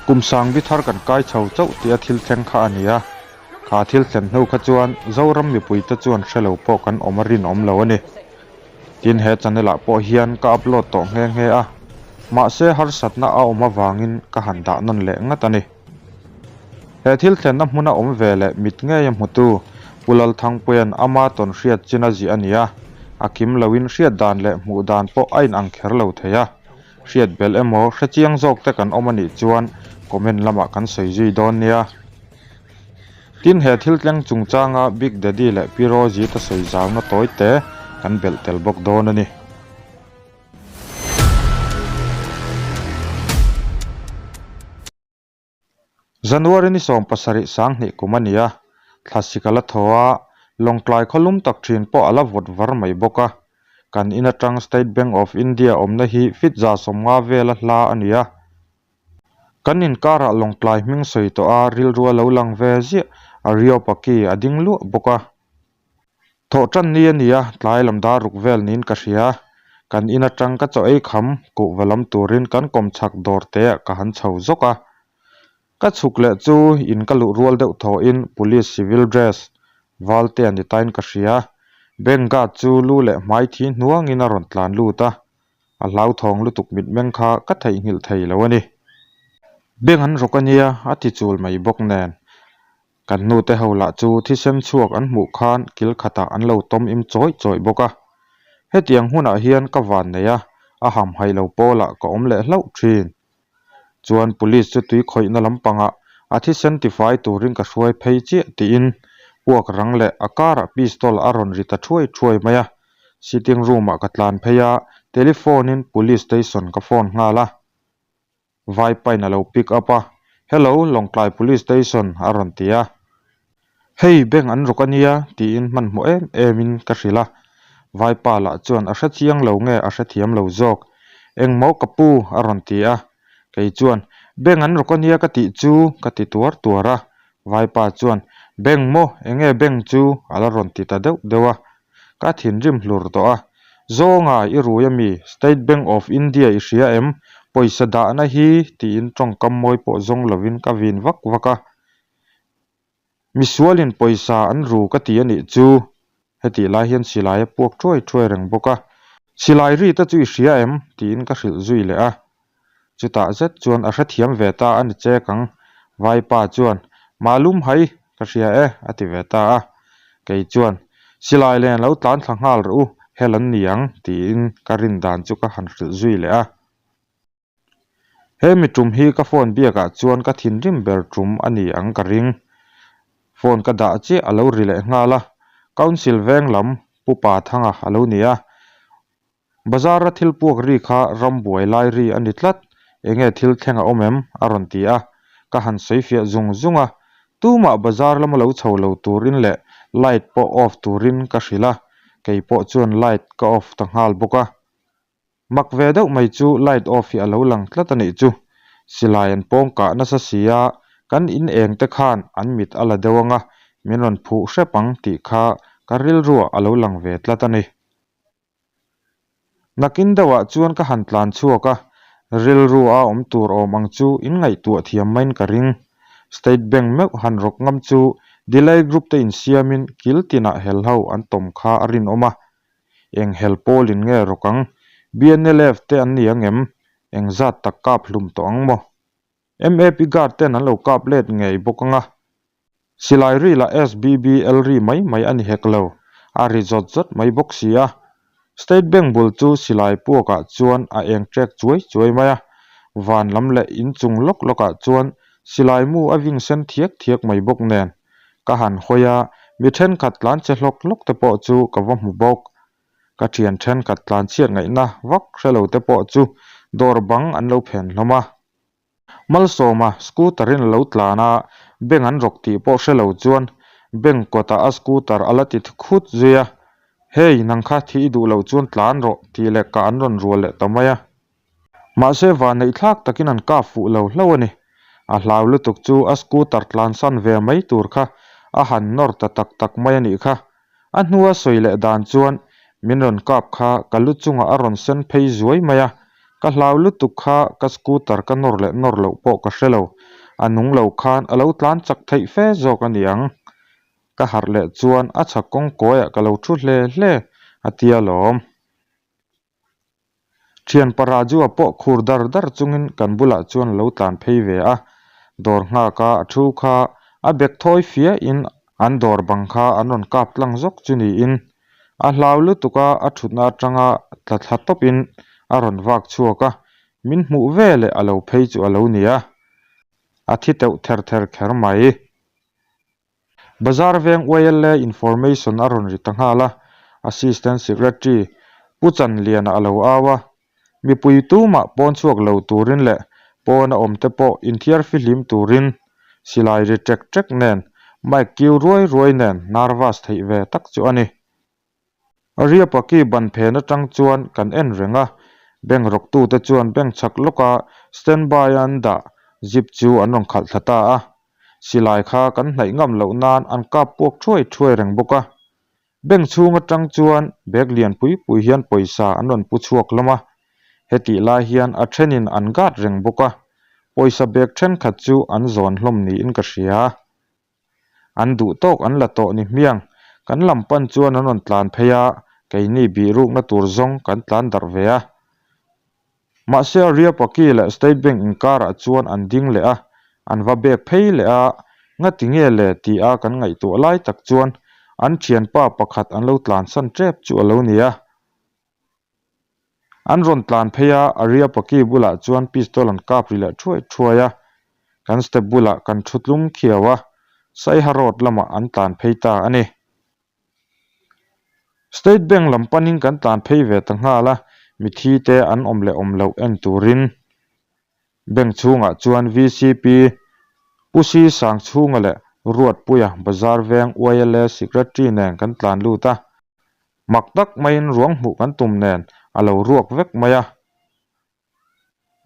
Kum sangbi thar kan kai chho chauh tih a thil thleng kha a ni a, kha thil thlen hnu kha chuan Zoram mipuite chuan hre lo pawh kan awm a rinawm lo a ni. Tin he channel ah pawh hian ka upload tawh nghe nghe a, mahse harsatna a awm avangin ka han dah nawn leh ngat a ni. He thil thlenna hmuna awm ve leh mit ngeia hmutu Pu Lalthangpuia'n ama tawn hriat chin a ziah a ni a, a kim loin hriat dan leh hmuh dan pawh a inang kher lo thei a. Hriat belh emaw hre chiang zawk te kan awm a nih chuan comment lamah kan sawi zui dawn nia. Tin he thil tleng chungchanga Big Daddy leh Pi Rosie te sawi zauna tawi te kan belh tel bawk dawn a ni. January ni 17 sanghnih kum a ni a, thlasik a la thaw a, Lawngtlai khaw lum tak thin pawh a la vawt var mai bawk a. Kan in atang State Bank of India awmna hi fit 150 vela hla a ni a. Kan inkarah Lawngtlai hming sawi tawh a rilru a lo lang ve ziah a Areopagi a ding luah bawk a. Thawh tan ni a ni a, tlai lam dar ruk vel niin ka hria. Kan in atang ka chaw ei kham kuhva lam turin kan kawm chhak dawr te ah ka han chho zawk a. Ka chhuk leh chu in ka luh rual deuh thawhin police civil dress val te a ni tain ka hria. Bank guard chu lu leh hmai thi hnuangin a rawn tlan lut a, a hlauthawng lutuk mitmeng kha ka theihnghilh thei lo a ni. Bank an rawk a nia a ti chul mai bawk nen. Kan hnute ho lah chu thisen chhuak an hmuh khan kil khatah an lo tawm im chawih chawih bawk a. Hetiang hunah hian ka van nei a, a hamhaih lo pawlah ka awm leh hlauh thin. Chuan police chu tui khawihna lampangah a thisen tifai turin ka hruai phei chiah tiin puak rang leh a karah pistol a rawn ri ta thuai thuai mai a. Sitting room ah ka tlan phei a, telephone in police station ka phone nghal a. Vaipain a lo pick up a, Hello, Lawngtlai Police Station a rawn ti a. Hei, bank an rawk a nia tiin hmanhmawh em emin ka hrilh a. Vaipa lah chuan a hre chiang lo nge a hrethiam lo zawk. Engmaw ka pu a rawn ti a. Kei chuan, Bank an rawk a nia ka tih chu ka ti tuar tuar a. Vaipa chuan, Bank maw, enge bank chu a la rawn ti ta deuh deuh a. Ka thinrim hlur tawh a. Zawnga i rui ami, State Bank of India i hria em? Pawisa dahna hi tiin tawngkam mawi pawh zawng lovin ka vin vak vak a. Misualin pawisa an ru ka ti a nih chu. Hetih lai hian silai a puak thuai thuai reng bawk a. Silai ri te chu i hria em? tiin ka hrilh zui leh a. Chutah zet chuan a hrethiam ve ta a ni chek ang. Vaipa chuan, Malum hai, ka hria e, a ti ve ta a. Kei chuan, Silai len lo tlan thla nghal rawh u, hel an ni ang, tiin ka rin dan chu ka han hrilh zui leh a. He mi tum hi ka phone biakah chuan ka thinrim ber tum a ni ang ka ring. Phone ka dah chiah a lo ri leh nghal a, Council veng lam Pu Pa Thanga a lo ni a. Bazar-a thil puak ri kha ram buai lai ri a ni tlat, enge thil thleng a awm em? a rawn ti a, ka han sawi fiah zung zung a, tumah bazar lama lo chho lo turin leh light pawh off turin ka hrilh a, kei pawh chuan light ka off ta nghal bawk a. Mak ve deuh mai chu light off hi a lo lang tlat a nih chu, silai an pawng kah nasa si a, kan in eng te khan an mit a la deuh anga min rawn phuh hrep ang tih kha ka rilruah a lo lang ve tlat a ni. Nakin deuhah chuan ka han tlan chhuak a, rilru a awm tur awm ang chu in ngaihtuah thiam maiin ka ring. State Bank meuh han rawk ngam chu Delay Group te insiamin kil tinah hel ho an tawm kha a rinawm a. Eng hel pawlin nge rawk ang? BNLF te an ni ang em? Engzat tak kap hlum tawh ang maw? MAP guard ten an lo kap let ngei bawk ang a. Silai ri lah SBBL ri mai mai a ni hek lo, a ri zawt zawt mai bawk si a. State Bank bul chu silai puakah chuan a eng ṭek chuai chuai mai a, van lam leh inchung lawk lawkah chuan silai mu a ving sen thiak thiak mai bawk nen. Ka han hawi a, mi ṭhenkhat tlan che hlawk hlawk te pawh chu ka va hmu bawk. Ka ṭhian ṭhenkhat tlan chhiat ngaihna vak hre lo te pawh chu dawr bang an lo phen hlawm a. Malsawma scooter in a lo tlan a, bank an rawk tih pawh hre lo chuan bank kawtah a scooter a la ti khut zui a, Hey, nang kha thi i duh loh chuan tlan rawh tih leh kah an rawn rual leh ta mai a. Mahse vanneih thlak takin an kap fuh lo hlauh a ni. A hlau lutuk chu a scooter tlansan ve mai tur kha a han nawr ta tak tak mai a nih kha. A hnua sawi leh dan chuan min rawn kap kha ka lu chungah a rawn sen phei zuai mai a, Ka hlau lutuk kha ka scooter ka nawr leh nawr loh pawh ka hre lo. A nung lo khan a lo tlan chak theih fe zawk a ni ang. Ka harh leh chuan a chhak kawng kawiah ka lo thu hle hle a tia lawm. Thianpa Raju-a pawh khur dar dar chungin kan bulah chuan a lo tlan phei ve a. Dawr nghaka a thu kha a bek thawi fiahin an dawr bang kha an rawn kap tlang zawk chu niin a hlau lutuk a, a thutna atanga tla thla tawpin a rawn vak chhuak a, min hmuh ve leh a lo phei chu a lo ni a, a thi teuh ther ther kher mai. Bazar veng YLA information a rawn ri ta nghal a, Assistant Secretary Pu Chanliana a lo au a, mipui tumah pawn chhuak lo turin leh pawna awm te pawh inthiar fihlim turin silai ri ṭek ṭek nen mic kiu ruai ruai nen nervous theih ve tak chu a ni. Ariapaki ban phen atang chuan kan en reng a, bank rawktute chuan bank chhak lawka standby a an dah zip chu an rawn khalh thla ta a. Silai kha kan hnaih ngam loh nan an kap puak thuai thuai reng bawk a. Bank chhung atang chuan bag lian pui pui hian pawisa an rawn pu chhuak hlawm a. Hetih lai hian a thenin an guard reng bawk a, pawisa bag thenkhat chu an zawn hlawm niin ka hria. An duh tawk an la tawh ni hmiang. Kan lam pan chuan an rawn tlan phei a, keini bihrukna tur zawng kan tlan darh ve a. Mahse Ariapaki leh State Bank inkarah chuan an ding leh a, an va bek phei leh a, ngati nge le ti a kan ngaihtuah lai tak chuan an thianpa pakhat an lo tlansan tep chu a lo ni a. An rawn tlan phei a, Ariapaki bulah chuan pistol an kap ri leh thuai thuai a, kan step bulah kan thu tlum khiau a, Saiha road lamah an tlan phei ta a ni. State Bank lam panin kan tlan phei ve ta nghal a, mithi te an awm leh awm loh en turin Bank chhungah chuan VCP Pu Si Sangchhunga leh Ruatpuia Bazar Veng YLA Secretary nen kan tlan lut a, Mak tak maiin ruang hmuh kan tum nen a lo ruak vek mai a.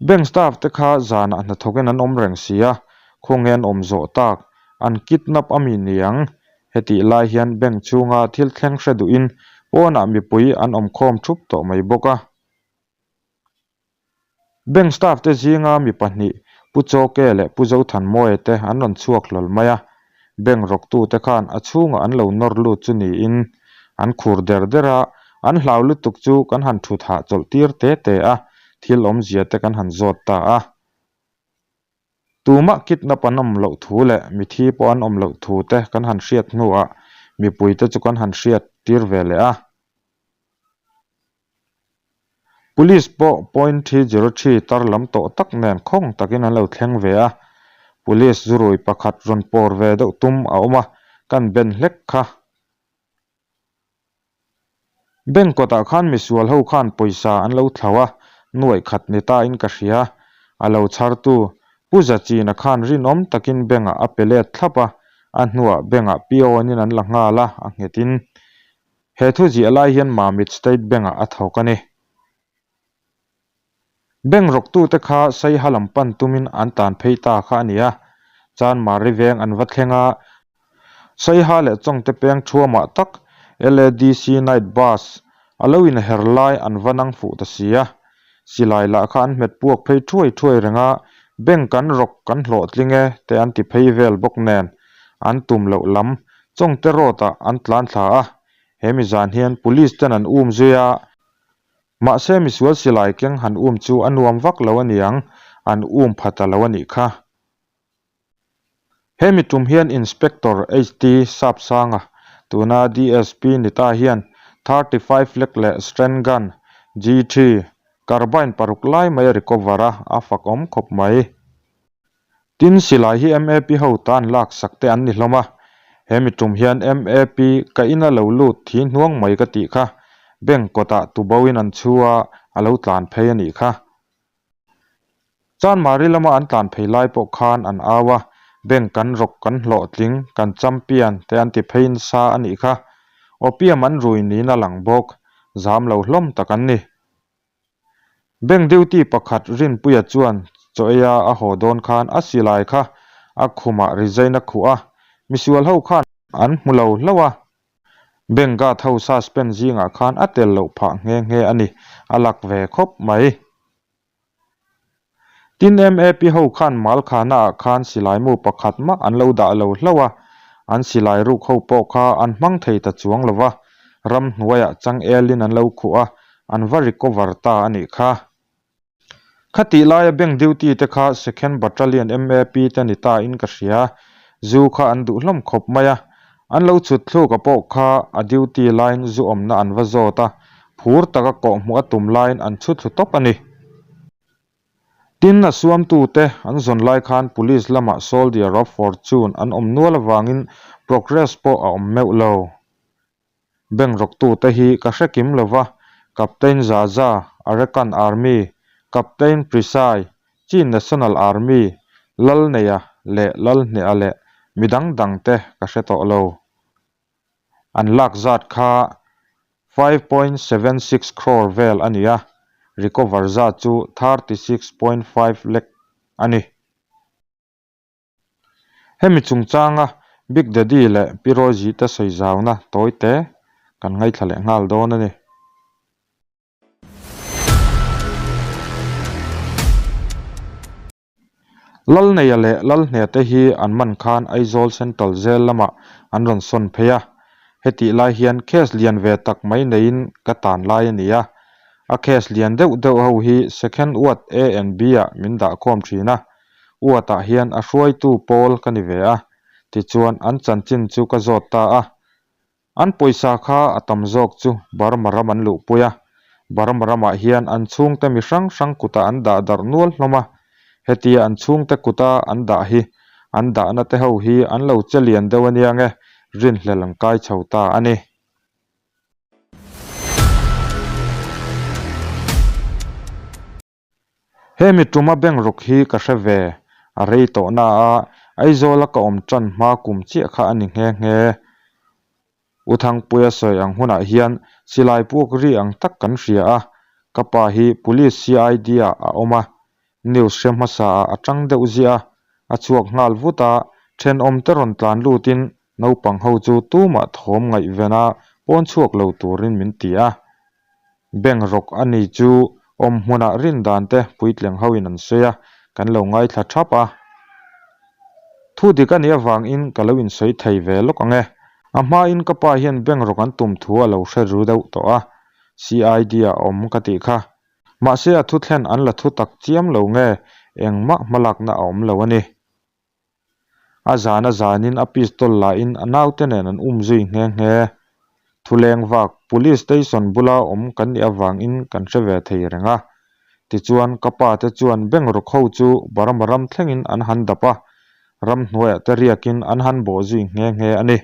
Bank staff te kha zanah hnathawkin an awm reng si a, khawnge an awm zawh tak, an kidnap a mi niang? Hetih lai hian bank chhunga thil thleng hre duhin pawnah mipui an awm khawm thup tawh mai bawk a. Bank staff te zinga mi pahnih Pu Chawke leh Pu Zothanmawia te an rawn chhuak hlawl mai a, bank rawktute khan a chhungah an lo nawr lut chu niin an khur der der a, an hlau lutuk chu kan han thut hahchawlh tir te te a, thil awmzia te kan han zawt ta a. Tumah kidnap an awm loh thu leh mithi pawh an awm loh thu te kan han hriat hnuah mipuite chu kan han hriat tir ve leh a. Police pawh point 303 tar lam tawh tak nen khawng takin an lo thleng ve a, Police zurui pakhat rawn pawr ve deuh tum a awm a, kan ben hlek kha. Bank kawtah khan misual ho khan pawisa an lo thlau a, nuaih khat ni ta in ka hria. A lo chhartu Pu Zachina khan rinawm takin bank ah a pe let thlap a, a hnuah bank ah peon in an la nghal a, a nghetin. He thu ziah lai hian Mamit State Bank-ah a thawk a ni. Bank rawktute kha Saiha lam pan tumin an tan phei ta kha a ni a, Chanmari veng an va thleng a, Saiha leh Chawngte peng thuamah tak LADC Night Bus a lo inher lai an va nang fuh ta si a, silai lah kha an hmet puak phei thuai thuai reng a, Bank kan rawk kan hlawhtling e te an ti phei vel bawk nen an tum loh lam Chawngte road ah an tlan thla a, he mi zan hian police ten an um zui a, mahse misual silai keng han um chu a nuam vak lo a niang, an um pha ta lo a nih kha. He mi tum hian Inspector HT Sapsanga, tuna DSP ni ta hian 35 lek leh Sten Gun, GT, Carbine paruk lai mai a recover a, a fakawm khawp mai. Tin, silai hi MAP ho tan lak sak te an ni hlawm a, he mi tum hian MAP ka ina lo lut thi hnuang mai ka tih kha, bank kawtah tubo in an chhu a, a lo tlan phei a nih kha. Chanmari lama an tlan phei lai pawh khan an au a, bank kan rawk kan hlawhtling, kan champion te an ti phei nasa a nih kha. Opium an rui niin a lang bawk, zam lo hlawm tak an ni. Bank duty pakhat Rinpuia chuan chaw eia a haw dawn khan a silai kha a khumah resign a khuh a, misual ho khan an hmu lo hlauh a. Bank guard ho suspend zingah khan a tel loh phah nghe nghe a ni, a lak ve khawp mai. Tin MAP ho khan Malkhana ah khan silai mu pakhat mah an lo dah lo hlauh a, an silai ruk ho pawh kha an hmang thei ta chuang lo va, ramhnuaiah changelin an lo khuh a, an va recover ta a nih kha. Khatih laia bank duty te kha Second Battalion MAP te ni ta in ka hria, zu kha an duh hlawm khawp mai a, an lo chhut thluk a pawh kha a duty laiin zu awmna an va zawt a, phur taka kawhhmuh a tum laiin an chhu thlu tawp a ni. Tin, a suamtute an zawn lai khan Police lamah Soldier of Fortune an awm nual avangin progress pawh a awm meuh lo. Bank rawktute hi ka hre kim lo va, Captain Zaza, Arakan Army, Captain Prisai, Chin National Army, Lalneia leh Lalhneha leh midang dangte ka hre tawh lo. An lak zat kha 5.76 crore vel a ni a, recover zat chu 36.5 lakh a ni. Hemi chungchanga Big Daddy leh Pi Rosie te sawi zauna tawi te kan ngaithla leh nghal dawn a ni. Lalneia leh Lalhne te hi an man khan Aizawl Central Jail lamah an rawn sawn phei a, hetih lai hian case lian ve tak mai neiin ka tan lai a ni a. A case lian deuh deuh ho hi Second Ward A and B ah min dah khawm thin a, Ward ah hian a hruaitu pawl ka ni ve a, tichuan an chanchin chu ka zawt ta a. An pawisa kha a tam zawk chu Burma ram an luhpui a, Burma ramah hian an chhungte mi hrang hrang kutah an dah darh nual hlawm a, hetia an chhungte kuta an dah hi an dahna te ho hi an lo che lian deuh ania nge rinhlel an kai chho ta a ni. Hemi tuma bank ruk hi ka hre ve, a rei tawh na a, Aizawla ka awm tan hma kum chiah kha a ni nghe nghe. U Thangpuia sawi ang hunah hian silai puk ri ang tak kan hria a, ka pa hi Police CID ah a awm a, news hre hmasa ah a tang deuh ziah a, a chhuak nghal vut a, thenawm te rawn tlan lutin naupang ho chu tumah thawm ngaihven a pawn chhuak lo turin min ti a. Bank rawk a ni chu awm hmunah rin dan te puitling hoin an sawi a, kan lo ngaithla thap a. Thu dik a nih avangin ka lo insawi thei ve lawk ang e. A hmain ka pa hian bank rawk an tum thu a lo hre ru deuh tawh a, CID ah a awm ka tih kha. Mahse a thu thlen an la thu tak chiam lo nge engmah hmalakna a awm lo a ni. A zan a zanin a pistol lahin a naute nen an um zui nghe nghe. Thuleng vak Police Station bula awm kan nih avangin kan hre ve thei reng a. Tichuan ka pa te chuan bank rawk ho chu Burma ram thlengin an han dap a, ramhnuaiah te riakin an han bawh zui nghe nghe a ni.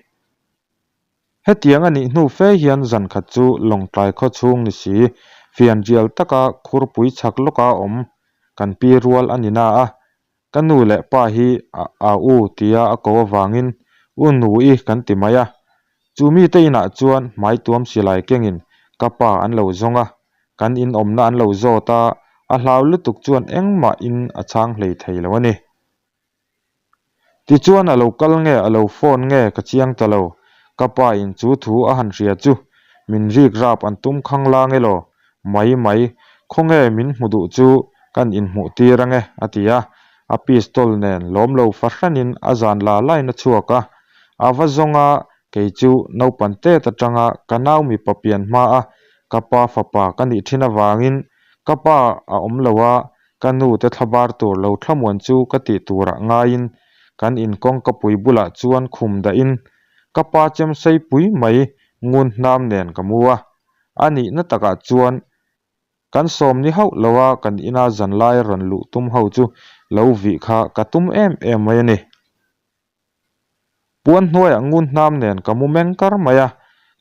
Hetiang a nih hnu fe hian zan khat chu Lawngtlai khaw chhung ni si, fianrial taka khurpui chhak lawka awm kan pi rual a ni na a, Ka nu leh pa hi a a u tia a ko avangin u nu-i kan ti mai a. Chu mite inah chuan hmai tuam silai kengin ka pa an lo zawng a, kan in awmna an lo zawt a, a hlau lutuk chuan engmah in a chhang hlei thei lo a ni. Tichuan a lo kal nge a lo phone nge ka chiang ta lo, ka pa in chu thu a han hria chu min rik rap an tum khang lang elaw Mai mai, khawnge min hmu duh chu kan inhmuh tir ange, a ti a. A pistol nen lawm lo fahranin a zan la lain a chhuak a. A va zawng a, kei chu naupan tet atanga ka nau mipa pian hma a ka pa fapa ka nih thin avangin ka pa a awm lo a, ka nu te thlabar tur lo thlamuan chu ka tih turah ngaiin kan inkawngkapui bulah chuan khum dahin ka pa chemsei pui mai ngun hnam nen ka mu a. A nihna takah chuan kan sawm ni hauh lo a, kan ina zanlai rawn luh tum ho chu lo vih kha ka tum em em mai a ni. Puan hnuaiah ngun hnam nen ka mu meng kar mai a,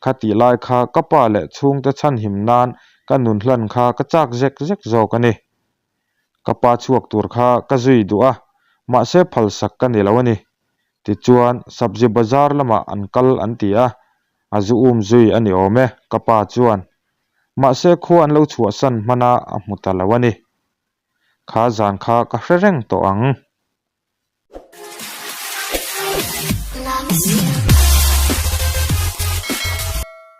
khatih lai kha ka pa leh chhungte chhanhim nan ka nun hlan kha ka chak zek zek zawk a ni. Ka pa chhuak tur kha ka zui duh a, mahse phalsak ka ni lo a ni. Tichuan Sabzi Bazar lamah an kal an ti a, a zu um zui a ni awm e, ka pa chuan. Mahse khua an lo chhuahsan hman a, a hmu ta lo a ni. Kha zan kha ka hre reng tawh ang.